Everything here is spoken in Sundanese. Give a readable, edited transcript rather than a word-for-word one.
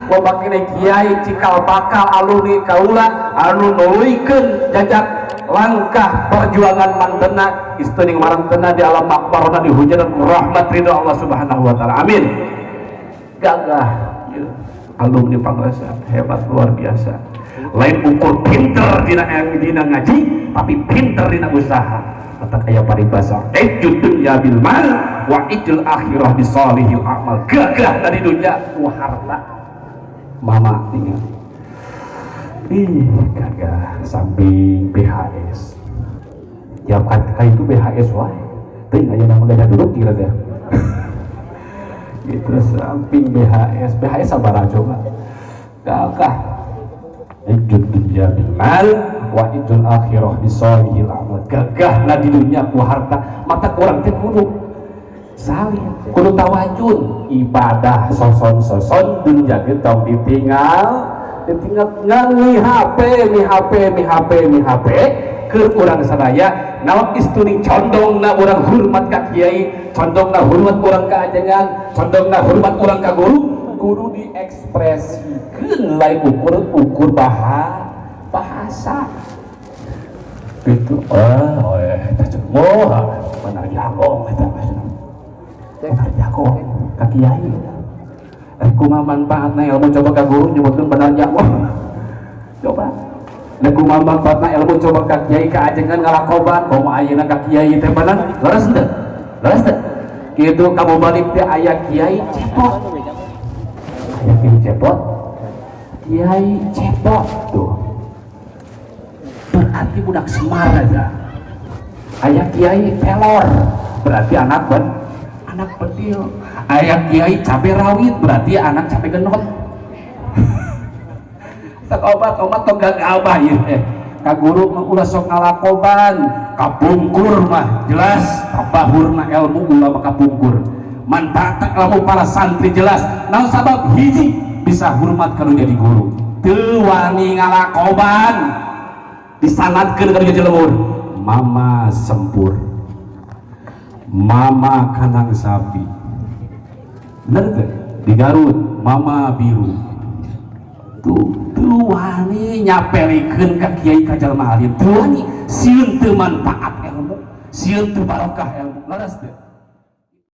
Loba kene kiai cikal bakal alumni kaula anu nuluykeun jajak langkah perjuangan mantena istuning marantena di alam makbarna di hujanan rahmat ridho Allah Subhanahu wa taala. Amin. Gagah alumni Pangleseran, hebat luar biasa. Lain ukur pinter dina dina ngaji, tapi pinter dina usaha. Matak aya paribasa, "Ijud dunya bil mal wa ijul akhirah bisolihil amal." Gagah dari dunia ku harta. Mama tinggal, ih, gagah samping BHS tiap kali itu BHS wae teuing aya nama gajah duduk kira teh gitu. Samping BHS, BHS sabaraha coba? Gagah. Ijud dunya bil mal wa ijul akhirah bisolihil amal. Gagah na di dunia ku harta. Mata kurang teh kudu salin, kudu tawajun ibadah soson-soson, dunia ge tong ditinggal ditinggal. Ngan mi HP, mi HP, mi HP, mi HP keur urang sadaya naon istuni condongna urang hormat ka kiai, condongna hormat urang ka ajengan, condongna hormat urang ka guru, kudu diekspresikeun, lain ukur ukur bahasa gitu. Oh, eh, eta moh benar jago, eta benar jago ka kiai. Eh, kumaha manfaatna ilmu coba ka guru nyebutkeun benar jago coba? Da kumaha manfaatna ilmu coba ka kiai, ka ajengan ngalakoban? Komo ayeuna ka kiai teh bener, leres teu? Leres teu? Kitu kamu balik teh aya kiai cepot, aya kiai cepot, kiai cepot tuh berarti budak Semar aja. Aya kiai pelor berarti anak ben anak bedil. Aya kiai cabe rawit berarti anak cabe genot. Sok obat obat tong gagabah ieu teh ka guru mah ulah sok ngalakoban. Kapungkur mah jelas tabahurna ilmu ulama, kapungkur manfaat ilmu para santri jelas. Naon sabab? Hiji, bisa hormat kalau jadi guru, teu wani ngalakoban, disanadkeun kalau jadi lembur. Mama sempur, mama kanang sapi, bener teh? Di Garut mama biru tuh teu wani nyapelikeun ka kiai, ka jalma alim teu wani, sieun teu manfaat ilmu, sieun teu barokah ilmu. Leres teu?